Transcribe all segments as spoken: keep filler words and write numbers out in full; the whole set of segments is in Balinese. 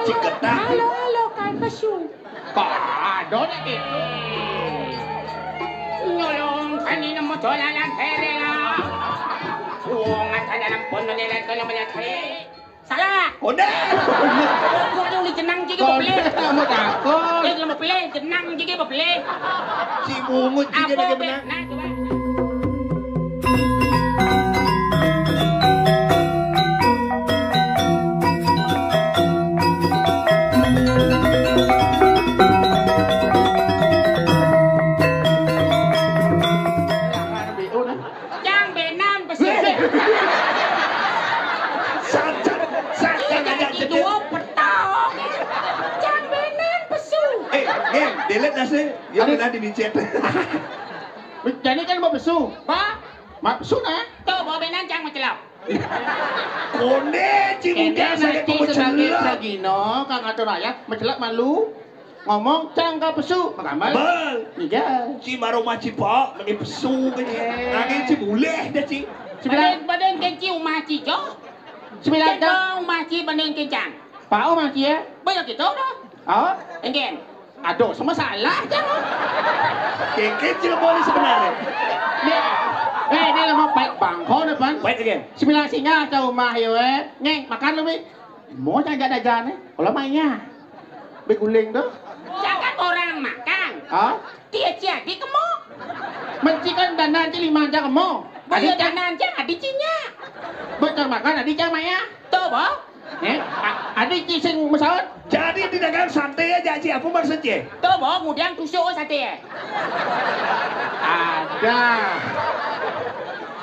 Ciketak. Halo, halo, kan pesu. Kok ada nak gitu? Nyolong kan ini mau dolanan hele lah. Wong ada dalam pondok nilai kalau banyak hele. Salah. Kode. Kok yang di jenang juga boleh. Kamu takut. Eh, kalau boleh jenang juga boleh. Si bungut juga. Apa, ada benar. Nah, coba. Cang benan pesu. Saja, saja. Iya, aja jadi cedek. Dua petang. Cang benan pesu. Eh, Gen, delete nasi. Ya, anu, benar dibicet. Jadi kan mau pesu. Ba? Mau pesu nah? Tuh, bawa benan cang mau celap. Kone, ci muda saya mau celap. Sebagai pragino, kang atur ayah, mencelak malu. Ngomong cang ka pesu, makamal. Bal. Iya. Ci maroma ci pok, meni pesu ke ci. Eh. Nangin ci buleh dah ci. Sebilang badan kenci umah ci jo. Sebilang cang. Umah ci banding kencang. Pau mah ci ya. Banyak gitu dah. Oh, enggen. Aduh, sama salah cang. Kengken ci boleh sebenarnya. Nih, eh, ini lama baik bangko depan. Baik again. Sebilang singgah ke rumah ya, weh. Ngeng, makan lu, Mi. Mau cang jajan nih. Kalau mainnya. Beguling tuh. Jangan orang makan. Hah? Dia jadi kemo. Mencikan danan ci lima aja kemo. Banyak danan aja adi cinya. Bocor makan adi cang maya. Tuh, Bo. Eh, a- adi ci sing mesaut. Jadi di dagang sate ya, Jaji, apa maksudnya? Tuh, Bo, kemudian tusuk sate ya. Ada.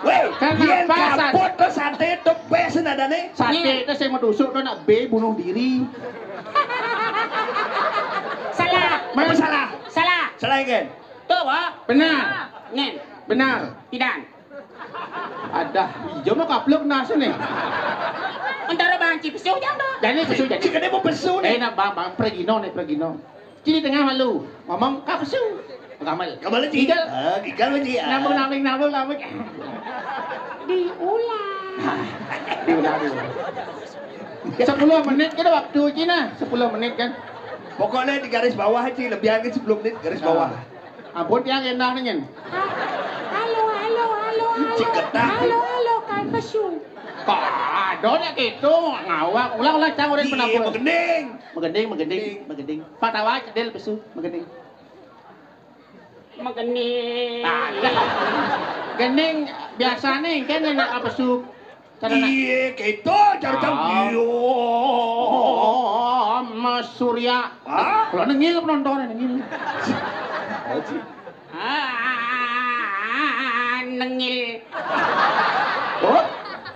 Weh, kenapa yen sate? Kapot to sate the best nadane. Sate itu saya mau tusuk to nak B bunuh diri. Salah. Mana salah? Salah. Salah kan? Tuh, Bo. Benar. Nen. Benar. Tidak. Ada hijau mah kaplok nasi nih. Antara banci pesu jang dah. Jadi pesu jadi. Cik ada mau pesu nih. Eh, nak bang, bang, pergi no nih, pergi no. Cili tengah malu. Ngomong ka pesu. Gamal. Gamal, Cik. Gigal. Ah, gigal, Cik. Ah. Nambung, nambung, nambung, nambung. Diulang. Diulang, diulang. Sepuluh menit kita waktu Cina, sepuluh menit kan. Pokoknya di garis bawah, Cik, lebih lagi sepuluh menit garis bawah. Ah. Ampun, tiang endah nih, nyen. Halo, halo, halo, halo. Cik getah. Halo, halo, kan pesu. Kok ada nak gitu, ngawak. Ulang, ulang, cang, udah. Iya, penampuran. Megending. Megending, megending, megending. Patawa, cedil, pesu, megending. Megending. Nah, gending biasa nih, kan enak apa sup? Cara nak. Iya, gitu, cara cang. Ah. Iya. Oh, Mas Surya. Hah? Kalau nengil penonton, nengil. Ah, nengil. Oh,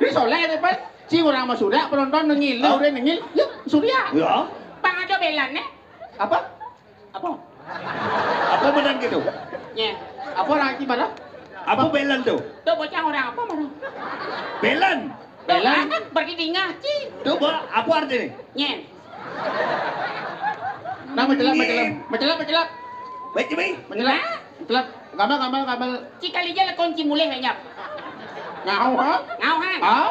ini soleh nih, Pak. Ci orang Mas Surya, penonton nengil, hah? Udah nengil. Yuk, Surya. Ya. Pang ada belan, nih. Apa? Apa? Apa benar gitu? Nye. Apa orang Aceh mana? Apa belan tuh? Tuh bocah orang apa mana? Belan. Belan? Ah, berarti dingah, Ci. Tuh, Bo, apa artinya? Nye. Nah, mencelap, mencelap. Nye. Mencelap, mencelap. Baik, Ci, baik. Mencelap. Nah? Mencelap. Gamal, gamal, gamal. Ci kali aja lekon Ci mulih, nyap. Ngau, ha? Ngau, ha? Ah?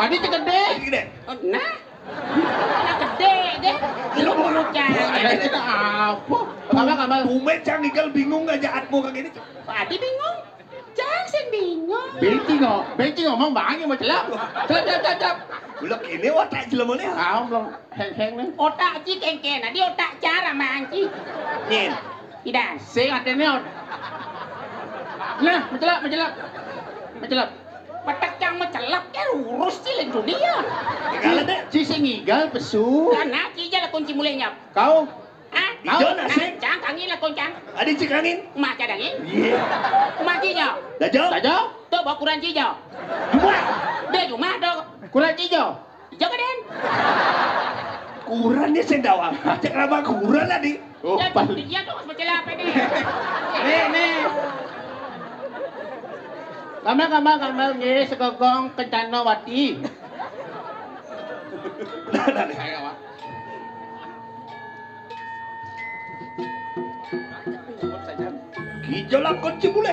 Adi cegede. Adi cegede. Oh, nah. Anak gede deh. Lu urut jangan. Ada cerita apa? Apa kabar? Bumet cang igal bingung aja atmo kayak gini. Pati bingung. Jangan sih bingung. Benti no, benti ngomong banget mau celap. Celap, celap, celap, celap. Belum ini watak jelema nih. Ah, belum heng-heng nih. Otak ci kengken, di otak cara manci. Nih. Tidak. Sing atene ot. Nah, mencelap, mencelap. Mencelap. Petek cang mencelap ya lurus ci lain dunia. Kalau deh, ci sing igal pesu. Karena ci aja lah kunci mulainya. Kau? Ah? Kau? Ijo nasib. Nah, cang kangi lah koncang. Adi ci kangin. Mah cadangin. Iya. Mah cijo. Dajo. Dajo. Tuh bawa kuran cijo. Cuma. Deh cuma tuh. Kuran cijo. Ijo kaden. Kurannya sing dawang. Cek lama kuran tadi. Oh, ya, pas. Dia tuh harus baca apa nih? Nih, nih. Kamar, kamar, kamar, nggih, segogong kencana wati. Nah, nah, nih. Kijo lakon cibule.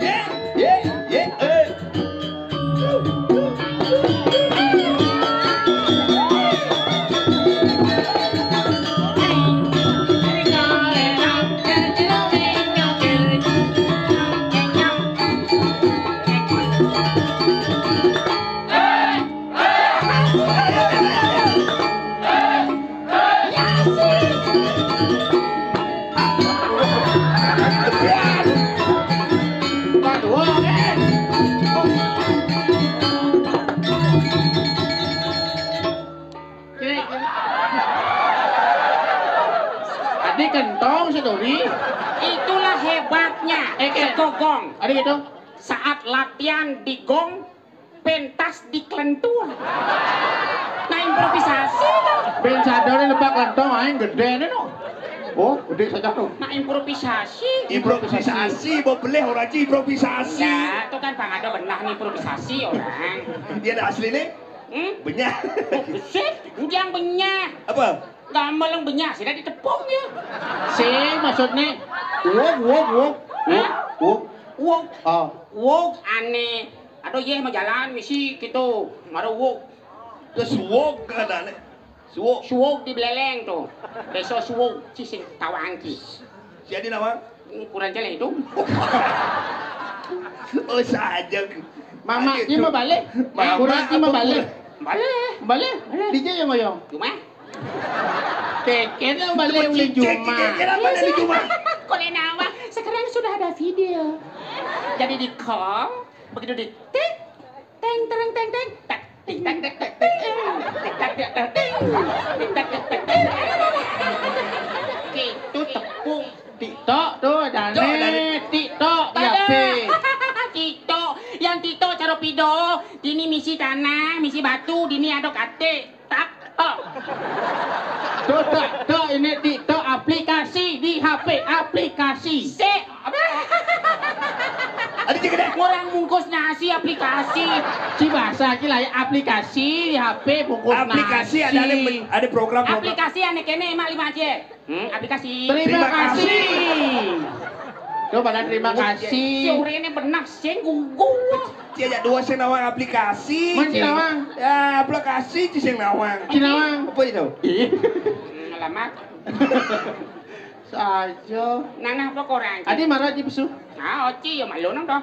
Ye, ye, ye, eh. Adi kentong si Dori. Itulah hebatnya. Eh, eh. Sego gong. Adi gitu. Saat latihan di gong, pentas di kelentuan. Nah, improvisasi tuh. Ben sadar lebak lentong aing gedé né no. Oh, gedé saja tuh. Nah, improvisasi. Improvisasi, mau belih orang ci improvisasi. Ya, itu kan Bang Ado benar nih improvisasi orang. Dia ada asli nih? Hmm? Benyah. Oh, besit, yang benyah. Apa? Gamelan benyah, sudah ditepung ya. Si maksudnya, wog, wog, wog. Hah? Wog. Wog. Oh. Wog aneh. Aduh, yéh mau jalan misi gitu. Mara wog. Terus wog ada nih. Suwog. Suwog di Beleleng tuh. Beso suwog, cicing tawangki. Jadi nama? Kurang jelek itu. Oh, saja. Mama, dia mau balik. Mama, kurang dia mau balik. Balik. Balik. Dia yang ngoyong. Cuma? Keket yang balik ulin Juma. Keket yang balik di Juma. Kok nama? Sekarang sudah ada video. Jadi di call, begitu di tik, teng tereng teng teng, tak, tik tak tak tak, tik tak tak tak, tik tak tak tak. Gitu tepung. TikTok tuh, Dane. Tuh, Dane. TikTok. Dini ado kate, tak, tak. Tuh, tuh, tuh, ini TikTok aplikasi di H P, aplikasi. Sik. Adi cik deh. Ngorang bungkus nasi aplikasi. Ci bahasa ci lah ya, aplikasi di H P bungkus nasi. Aplikasi ada, ada, ada program, program. Aplikasi ane kene emak lima je. Hmm, aplikasi. Terima kasih. Coba lah, terima kasih. Si urene benak sing gugu. Ci aja dua sing nawang aplikasi. Man sing nawang? Ya, aplikasi ci sing nawang. Ci nawang. Apa itu? Ih. Hmm, alamat. Saja. Nanah apa koran? Adi marah aja pesu. Ah, oci ya malu nang toh.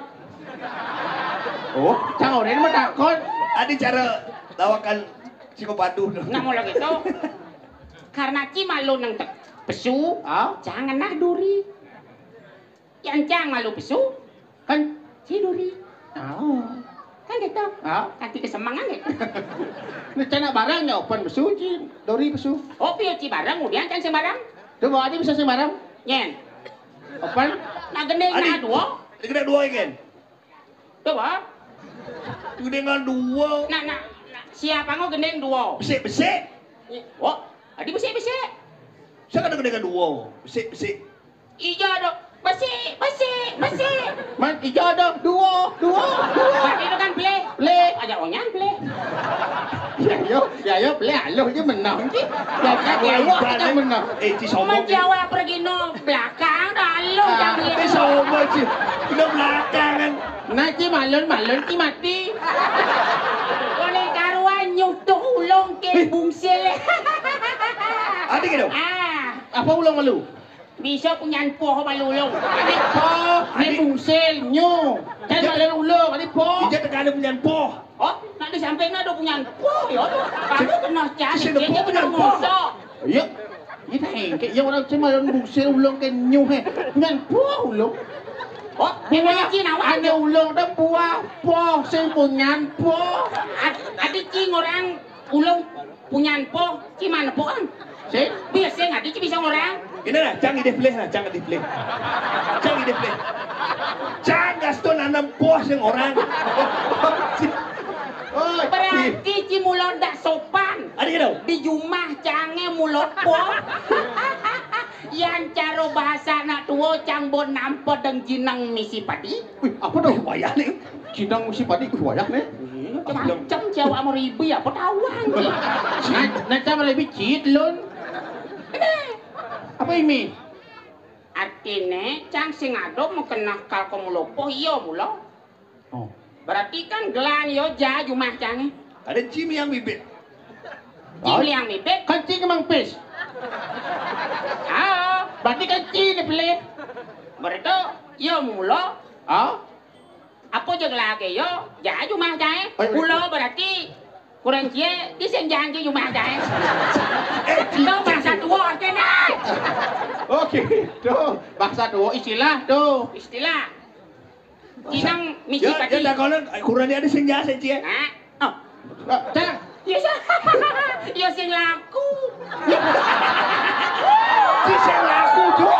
Oh, cang orang mah takut. Adi cara lawakan psikopadu. Nah, mau lagi tuh. Karena ci malu nang tek-, pesu, ah? Jangan nah duri. Yang cang malu pesu, kan ci duri. Oh. Kan gitu. Ah? Kanti kesemangan ya. Ini cana barang ya, open pesu, ci duri pesu. Oh, pio ci barang, kemudian cang sembarang. Coba adi bisa sembarang. Nyen. Open. Nah, gendeng adi, nah dua. Adi kena dua, Iken. Coba. Gendeng dua. Nah, nah, nah, siapa ngo gendeng dua? Besik, besik. Oh, adi besik, besik. Saya kan gendeng dua. Besik, besik. Ijo do. Besik, besik, besik. Man, ijo do. Dua, dua, dua. Berarti itu kan beli. Beli. Aja onyan beli. Ya yo, ya yo, beli aluh je menang je. Ya kan, ya awak kita menang. Eh, ci sombong. Man, ci awak pergi no belakang, dah aluh. Ah, jangan tapi sombong, ci. Udah belakangan. Nah, ci malun-malun, ci mati. Oleh karuan nyutuh ulung ke bungsil. Adi gitu? Ah. Apa ulung malu? Bisa punyan poh malu ulung. Adi poh, ni bungsil, nyu. Kan malun ulung, adi poh. Ija tegana punyan poh. Oh, nak di samping nak ada punyan poh, ya tu. Kamu kena cari, dia kena ngosok. Iya. Kita engke, ya orang cuma orang bungsil ulung ke nyu he. Punyan poh ulung. Oh, memang cina awak ane ulung dah buah poh, sing punyan poh. Adi cing orang ulung punyan poh, ci mana poh kan? Sing? Biasa ngadi ci bisa orang. Ini lah, cang ide pelih lah, cang ide pelih. Cang ide pelih. Cang gasto nanam poh sing orang. Oh, berarti ci mulo dak sopan. Adi gitu? Di jumah cange mulo poh. Yan caro bahasa anak tuo, cang bo nampo deng jineng misi padi. Wih, apa dong? Wayah nih. Jineng misi padi, wih, wayah nih. Macam-macam cewek ama ribi, apa tawang ki? Nah, nah, cang ribi cit lun. Apa imi? Artine, cang sing ado mengkena kal ko mulo poh, iyo mulo. Oh. Berarti kan gelan yo ja jumah cang. Ada ci miang bibit. Ci miang bibit. Kan ci kemang pis. Ah. Berarti kan ci ni pilih. Berarti yo mulo. Ah. Apa je gelage yo? Ja jumah cang. Oh, iya. Mulo berarti kurang cie, di sing janji jumah cang. Eh, ci, ci, bahasa tuo artine. Oke, tuh. Bahasa tuo istilah tuh. Istilah. Inang misi padi. Ya, ya, takonan, eh, kurang dia ada sing jasa, Ci, ya. Nah. Oh. Cang. Iya, sa-, iya, sing laku. Ci sing laku, Ci.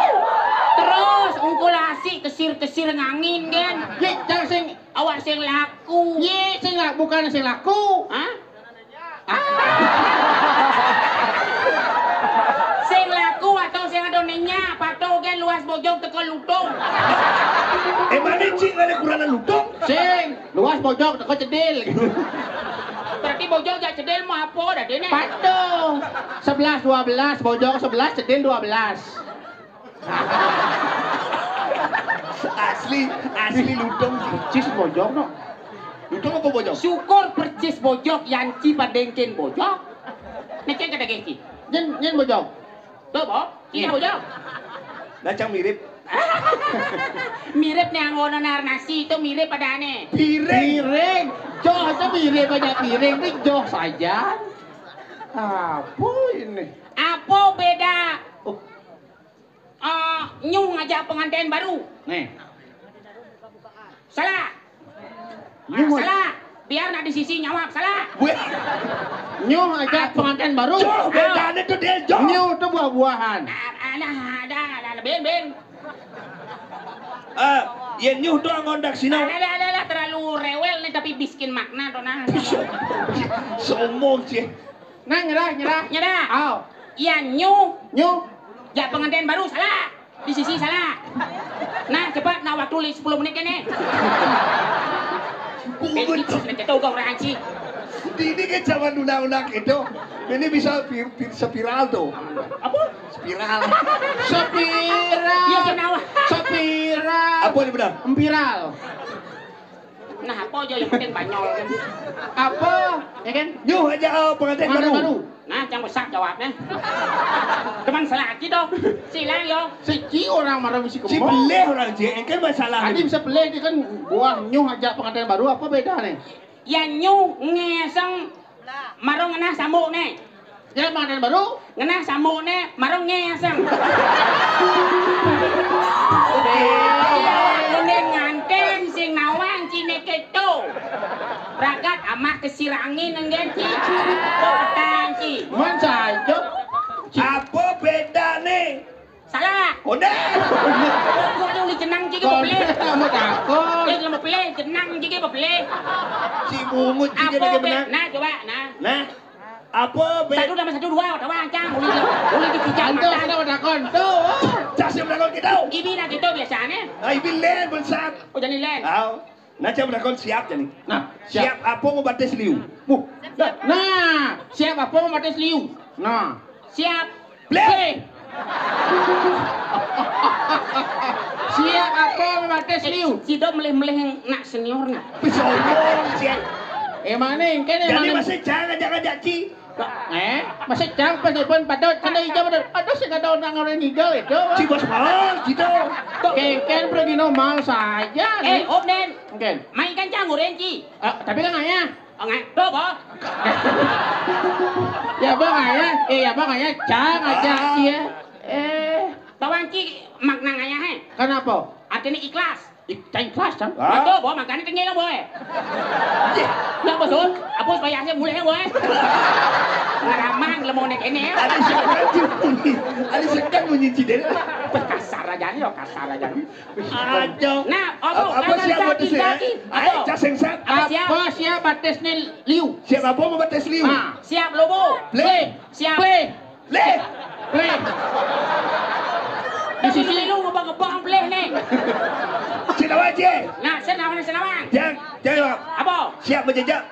Terus, ungkul asi, kesir-kesir ngangin, kan. Ye, cang sing. Awak sing laku. Ye, sing laku, bukan sing laku. Hah? Ah. Sing laku atau sing ado nenya, pato gen luas bojog teko lutung. Emang ni cing ada kurang lutung? Sing, luas bojog teko cedil. Berarti bojog jak cedil mau apa dah dia ni? Pato. Sebelas dua belas, bojog sebelas, cedil dua belas. Asli, asli lutung. Percis bojog, no. Lutung apa bojog? Syukur percis bojog, yan ci padengkin bojog. Ngecek ke daging ci. Nyen, nyen bojog. Tuh, Bo. Iya, bojog. Nah, cang mirip. Mirip nih, anggono nar nasi itu mirip pada aneh. Piring. Piring. Joh itu mirip aja piring, ini joh saja. Apa ini? Apa beda? Oh. Eh, nyuh ngajak pengantin baru. Nih. Salah. Nyuh. Ah, salah. Biar nak di sisi nyawab, salah. Weh. Nyuh ngajak pengantin baru. Joh, bedanya tuh dia, joh. Nyuh tuh buah-buahan. Ah, ah, nah, ada, ada, ada, ben, ben. Eh, Yén nyuh to anggon daksina. Alah, alah, alah, terlalu rewel nih, tapi biskin makna to nah. Sombong, Cé. Nah, nyerah, nyerah. Nyerah. Aw. Yén nyuh. Nyuh. Jak pengantin baru, salah. Di sisi salah. Nah, cepat, nah, waktu li sepuluh menit nih. Bungut. Terus nih, kita uga orang anci. Di ini kan zaman undang-undang itu. Ini bisa vir-, vir-, spiral tuh. Apa? Spiral. Spiral. Iya, sing nawang. Spiral. Apa ini benar? Empiral. Nah, apa aja yang penting banyol kan. Apa? Ya kan? Nyuh aja, oh, pengantin baru. Nah, cang besak jawabnya. Teman selagi dong. Silang yo. Siki orang marah mesti. Si kemo. Belih orang, Cé, kan masalah. Tadi bisa belih, dia kan buah nyuh aja pengantin baru, apa beda nih? Ya nyuh ngeseng marung ngenah sambuk nih. Ya, pengantin baru. Ngenah sambuk nih, marung ngeseng. Iya, mending nganten sing nawang cine keto. Ragat amah kesir angin nenggen, Ci. Kok petang, Ci. Man saja. Apa bedane? Salah. Kondek. Kok uli jenang, Ci, ki bebeleh? Kondek, mau takut. Eh, lama peleh, jenang, Ci, ki bebeleh. Si bungut, Ci, ki bebeleh. Nah, coba, nah. Nah. Apa be- Satu tambah satu dua, tambah ancang. Uli, uli di tiga. Anto, mata. Kenapa takon? Tuh. Cah siap takon kita. Ibi nak kita biasanya. Ah, ibi len, bensat. Oh, jadi len. Aw. Nah, cah takon siap jadi. Nah, siap. Siap apa mau batis liu? Muh. Nah, siap apa mau batis liu? Nah. Siap. Bleh. Siap apa mau batis liu? Eh, si Dom melih-melih yang nak senior nak. Sombong, siap. Eh, mana yang kene? Jadi mana? Masih jangan ajak-ajak, Ci. Eh, masih cang pas pun patut, kan dah hijau patut. Aduh, sing ada orang, orang hijau itu. Si bos mal gitu. Kengken pergi normal saja. Eh, nih. Om Den. Oke. Main kan cang uren, Ci. Ah, tapi kan ngayah. Oh, nggak. Tuh, Bo. Ya, Bang, ngayah. Eh, ya, Bang, ngayah. Cang aja, ah. Iya. Eh. Tawang, Ci, makna ngayah, eh? Kenapa? Artinya ikhlas. Ih, cai kelas, Cang. Hah? Betul, Bo, makanya tengil, Bo, eh. Iya. Nggak, Bo, Sun. Apa supaya saya mulai, Bo, eh? Ngeramang, lemah nek ini, ya. Ada sekan bunyi. Ada sekan bunyi, Ci, deh. Kasar aja nih, yo, kasar aja nih. Aduh. Nah, apa, apa siap buat saya? Ayo, apa? Cak sengsat. Apa siap? Apa siap batis nih, liu? Siap apa mau batis liu? Ah. Siap, lo, Bo. Play. Siap. Play. Leh. Leh. Di sisi lu ngebang-ngebang beleh nih. Sinawan, Ci. Nah, sinawan, sinawan. Jang, jang jawab. Apa? Siap menjejak.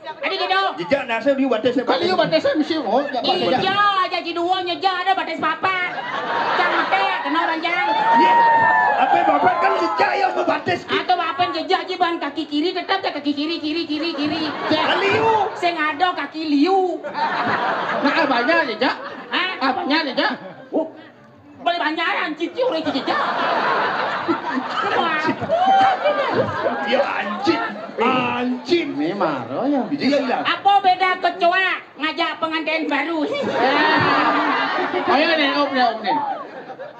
Tadi gitu. Jejak, nah, saya liu batis, saya. Kali liu batis, saya mesti, oh, jejak. Iya, aja di dua nyejak ada batis papat. Cang mete, kena orang jang. Iya. Apa bapak kan jejak yang mau batis? Atau apa jejak, Ci, ban kaki kiri tetap ya kaki kiri, kiri, kiri, kiri. Liu. Sing ada kaki liu. Nah, abahnya aja, Jak. Hah? Abahnya aja, Jak. Oh. Boleh banyak ya, anjing, Ci, orang Ci, Jak. Wah. Ya, anjing. Anjing. Ini marah ya. Itu ya hilang. Apa beda kecoa ngajak pengantin baru? Ayo nih, Om, ya, Om, nih.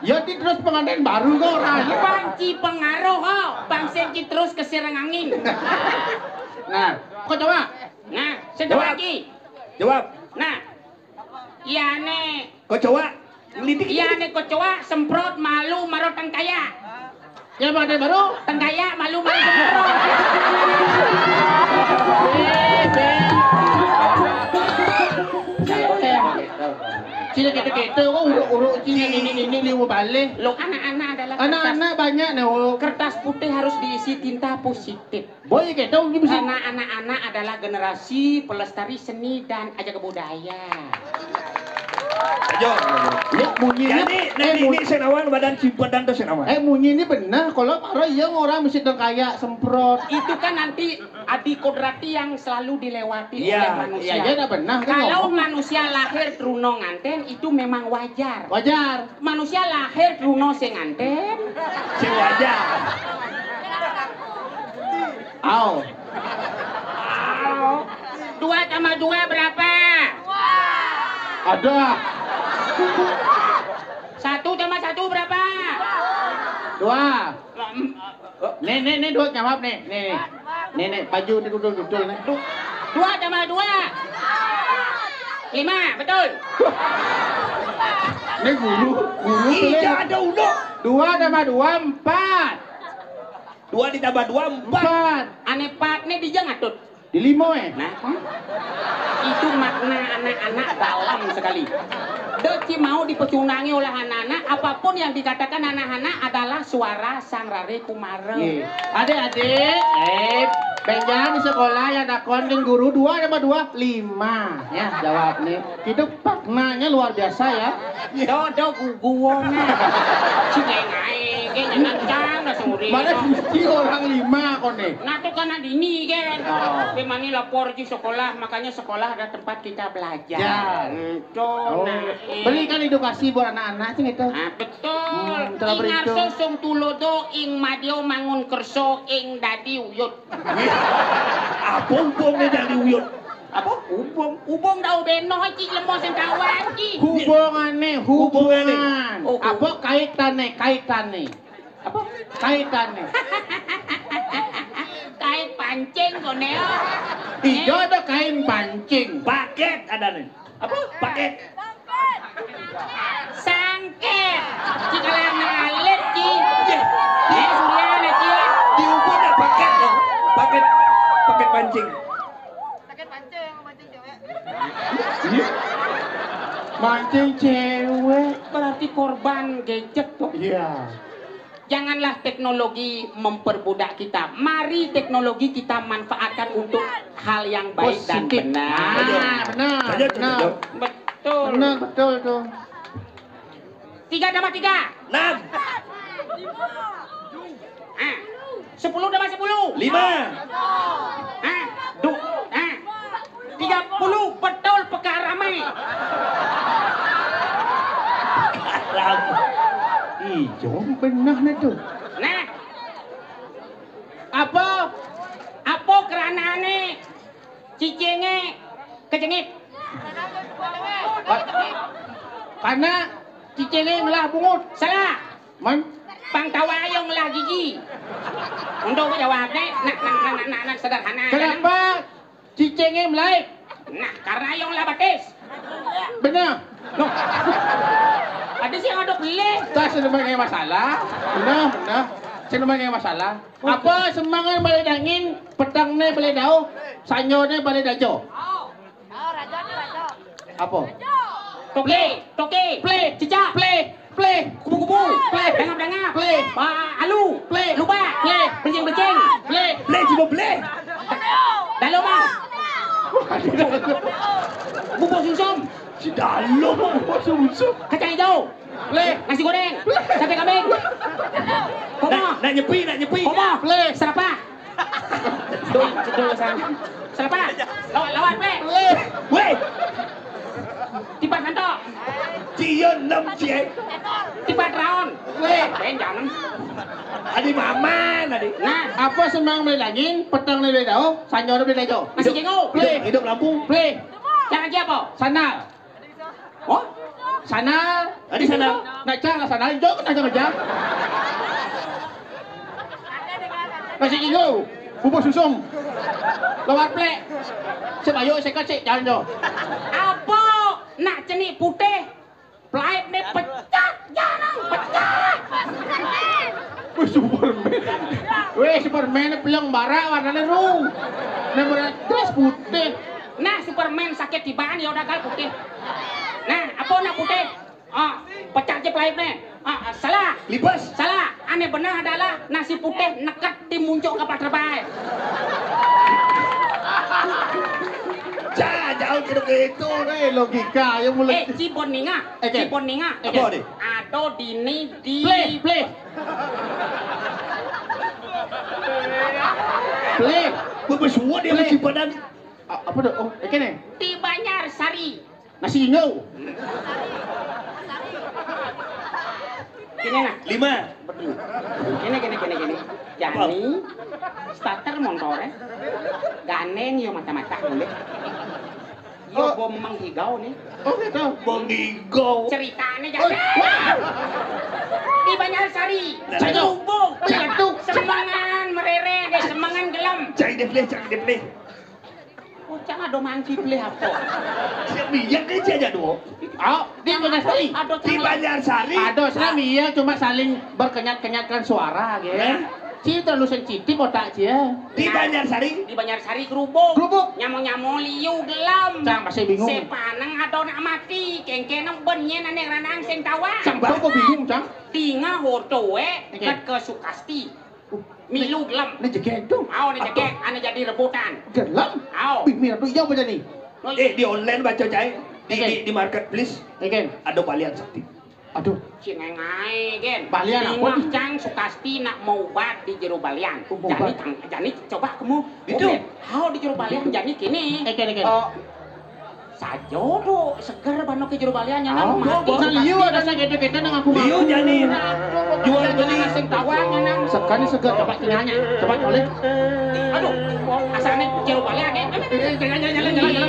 Ya, di terus pengantin baru kok orang. Bang Ci pengaruh kok. Bang Sen Ci terus kesirang angin. Nah, kok coba? Nah, sedang lagi. Jawab. Nah. Iya, nih. Kok coba? Ngelidik. Iya, nih, kok coba semprot malu marot tengkaya. Ya, Bang, ada baru? Tengkaya malu marot semprot. Cina kita-kita, oh, uruk-uruk Cina ini, ini, ini, liu balik. Lo, anak-anak adalah anak-anak kertas, banyak nih, oh. Kertas putih harus diisi tinta positif. Boy, gitu, ini bisa. Karena anak-anak adalah generasi pelestari seni dan aja kebudayaan. Ayo. Ya, munyi ini, ini, eh, ini, munyi. Senawan badan simpedan tuh senawan. Eh, munyi ini benar. Kalau marah iya orang mesti tengkaya semprot. Itu kan nanti adi kodrati yang selalu dilewati, iya, oleh manusia. Iya, iya, dah benar, kan. Kalau ngomong. Manusia lahir truno nganten itu memang wajar. Wajar. Manusia lahir truno sing nganten. Sing wajar. Au. Au. Dua tambah dua berapa? Ada. Satu tambah satu berapa? Dua. Nih, nih, nih, Dut, jawab nih. Nih, nih. Nih, nih, baju nih, Dut, Dut, nih. Du-, dua tambah dua. Lima, betul. Ini guru, guru. Iya, ada udah. Dua tambah dua, empat. Dua ditambah dua, empat. Empat. Ané pat né dija ngatut. Di lima, eh. Nah, itu makna anak-anak dalam sekali. Deci mau dipecunangi oleh anak-anak, apapun yang dikatakan anak-anak adalah suara Sang Rare Kumara. Iya. Adik-adik, eh, benjang di sekolah yang dakon dengan guru, dua tambah dua, lima. Ya, jawab nih. Itu maknanya luar biasa ya. Do, do, gu-, guwongan. Si ngaé-ngaé, gé nyenan cang, dah sore. Mana suci orang lima koné. Nah, tuh kan dini, gé. Oh. Di mana lapor di sekolah, makanya sekolah ada tempat kita belajar. Ya. Hmm, tuh, oh. Nah, eh. Berikan edukasi buat anak-anak sih gitu. Ah, betul. Hmm, telah ing beritu. Arsa sung tulodo, ing madya mangun kersa, ing dadi uyut. Apa hubungnya dadi uyut? Apa? Ubung. Ubung tau beno, iki lemo sing kawan iki. Hubungané, hubungané. Hubungan. Oh, apa kaitané, kaitané? Apa? Kaitané. Kait pancing koné, ya. Iya, ada kain pancing. Paket adané. Apa? Paket. Sangkét. Ci kalah alit, ci. Iya. Ci Suryana, ci. Diubah dah paket, loh. Paket, paket pancing. Paket pancing, mancing cewek. Iya. Mancing cewek. Berarti korban gadget, tuh. Iya. Janganlah teknologi memperbudak kita. Mari teknologi kita manfaatkan untuk hal yang baik dan positif. Benar. Ah, benar. Saja tuh, benar. Betul. Benar, betul tuh. Tiga tambah tiga. Enam. Ah. Sepuluh tambah sepuluh. Lima. Ah. Du-, ah. Tiga puluh, betul pekaramé. Ijo benah né tuh. Nah. Apa? Apa keranané cicingé kecengit? Ka-, karena cicingé ngelah bungut. Salah. Man? Pang tawayung lah gigi. Untuk jawabnya, nak, nak, nak, nak, nak, nak sederhana. Kenapa cicingé melaib? Nah, karena ayung lah batis. Benar. Loh. Ada sih yang ada pilih. Tak sebenarnya masalah. Benar, benar. Sebenarnya masalah. Apa semangan balé dangin, petangné balé dauh, sanyoné balé dajo? Apa? Toké, toké. Plé. Cicak. Plé. Plé. Kupu-kupu. Plé. Dangap-dangap. Plé. Ba-, alu. Plé. Lubak. Plé. Bencing-bencing. Plé. Plé, cuma plé. Dalo, Bang. Bubur sumsum. Si dalo, bubur sumsum. Kacang hijau. Plé. Nasi goreng. Plé. Sate kambing. Komo. Nak, nak nyepi, nak nyepi. Komo. Plé. Serapah. Dong, cedol sang. Serapah. Lawan, lawan, plé. Plé. Wéh. Tipat santo. Cion enam, cie. Tipat raon. Plé. Ben jangan. Adi maman, adi. Nah, apa semang beli daging, petang beli daun, sanjor beli dajo. Nasi jenguk. Plé. Hidup, hidup lampu. Plé. Jangan siapa? Sandal. Oh? Sandal. Adi sandal. Nak cang lah sandal, jauh kena jang-jang. Nasi jenguk, bubur sumsum. Lawar plek. Sebayo sekat sik jalan jo. Apa nak cenik putih? Plaib ni pecah, jangan pecah. Wih, Superman. Wih, Superman ni pelong barak warnanya ru. Nah, berat jelas putih. Nah, Superman sakit tibaan, ya udah kal putih. Nah, apa nak putih? Ah, pecah je plaib ni. Ah, salah. Libas. Salah. Ane benar adalah nasi putih neket di muncuk kapal terbang. Cah, jauh kena gitu, eh, logika. Ya mulai. Eh, Cibon ninga. Eh, Cibon ninga. Apa ni? Ado dini di. Play, play. Play. Gue bersuat dia. Play. Cipadan. A-, apa tu? Oh, eh, kene. Di Banjar Sari. Nasi inyo. Kene nah. Lima. Betul. Kene, kene, kene, kene. Jani, starter motor, eh. Gandeng yo mata-mata boleh. Yo, oh. Bom menghigau ni. Oh, gitu. Menghigau. Ceritane jani. Oh. Di Banjar Sari. Nah, satu. Jatuh. Semangan merere, deh, semangan gelem. Cari dia pilih, cari dia pilih. Ucang ado mangki pilih apa? Siap minyak ni aja dua. Oh, di Banjar Sari. Ado di Banjar Sari. Ado, iya, cuma saling berkenyat-kenyatkan suara, gitu. Nah. Ci terlalu sensitif otak ci ya. Di Banjarsari. Di Banjarsari Grubuk. Grubuk. Nyamo-nyamo liu gelem. Cang pasti bingung. Sepaneng ada nak mati, kengkene ben nyen ane ranang sing tawang. Cang baru kok bingung, Cang. Dinga hotoe ket ke Sukasti. Milu gelem. Ne jegek tu. Au ne jegek, ane jadi rebutan. Gelem. Au. Bimir tu iya apa jadi? Eh, di online baca cai. Di, di, di marketplace. Ada balian sakti. Aduh. Cinengai gen. Balian apa? Bingah cang Sukasti nak mau ubat di jero balian. Oh, jani tang, jani coba kamu. Itu. Hau di jero balian jani kini. Eken eken. Oh. Sajo tu seger bano ke jero balian nyanang oh, mati. Nah, liu ada nak kita kita nang aku. Liu jani. Jual beli sing tawang nyanang. Sekali seger coba tinggalnya. Coba oleh. Aduh. Asal ni jero balian ni. Jalan jalan jalan jalan.